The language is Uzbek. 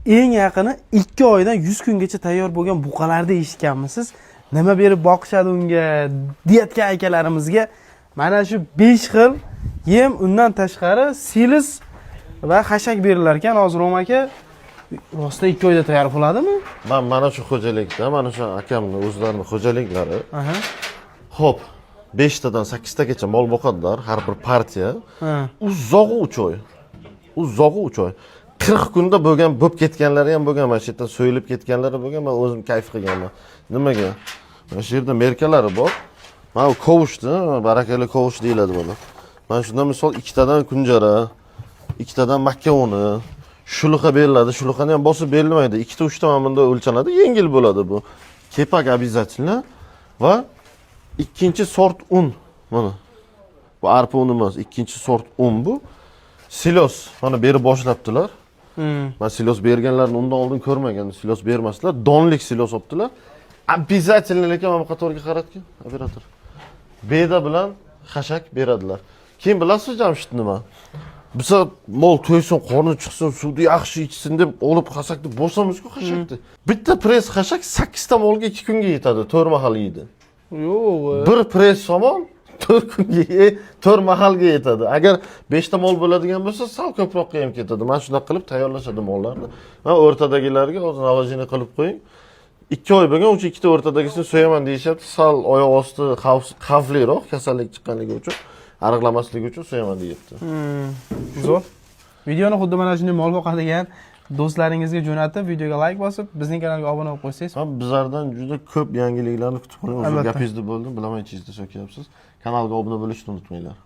Eng yaqini 2 oydan 100 kungacha tayyor bo'lgan buqalarni eshitganmisiz? Nima berib boqishadi unga deyotgan akalarimizga mana shu 5 xil yem, undan tashqari silis va xashak berilar ekan. Hozir Ro'm aka, rostdan 2 oyda tayyor bo'ladimi? Man mana shu xo'jalikda, mana shu akamni o'zlarini xo'jaliklari. Xo'p, 5 tadan 8 tagacha mol boqadilar har bir partiya. Uzog'i 3 oy. Uzog'i 3 oy. 40 kunda bo'lgan, bo'lib ketganlari ham bo'lgan, mana shu yerdan so'yilib ketganlari bo'lgan, man o'zim kayf qilganman. Nimaga? Mana shu yerda мерка lari bor. Mana bu kovushni, barakali kovush deyiladi buni. Mana shundan misol ikkitadan kunjara, ikkitadan makka uni, shuluqa beriladi. Shuluqani ham bosib berilmaydi. Ikkita, uchta mana bunda o'lchanadi, yengil bo'ladi bu. Kepak обязательно va ikkinchi sort un mana. Bu arpa uni emas, ikkinchi sort un bu. Silos mana berib boshlabdilar. Man silos berganlarni undan oldin ko'rmagandim. Silos bermasdilar. Donlik silos olibdilar. Обязательно, lekin mana bu qatorga qaratgin, operator. Beda bilan xashak beradilar. Keyin bilasizmi, Jamshid, nima? Biza mol to'ysin, qorni chiqsin, suvni yaxshi ichsin deb olib xashakni bosamiz-ku xashakni. Bitta press xashak 8 ta molga 2 kunga yetadi, 4 mahal yeydi. Yo'q. Bir press somon 4 kunga, 4 mahalga yetadi. Agar 5 ta mol bo'ladigan bo'lsa, sal ko'proqqa ham ketadi. Mana shunaqa qilib tayyorlashadi mollarni. Mana o'rtadagilarga hozir наложение qilib qo'ying. 2 oy bo'lgan, o'sha ikkita o'rtadagisini so'yaman deyishyapti. Sal oyoq osti xavfliroq, kasallik chiqqanligi uchun, ariqlamasligi uchun so'yaman deyapti. Zo'r. Videoni xuddi mana shunday mol boqadigan do'stlaringizga jo'natib, videoga like bosib, bizning kanalga obuna bo'lib qo'ysangiz. Ha, bizlardan juda ko'p yangiliklarni kutib qoling. O'zim Albatta. gapingizni bo'ldim, bilaman, ichingizda so'kyapsiz. Kanalga obuna bo'lishni unutmanglar.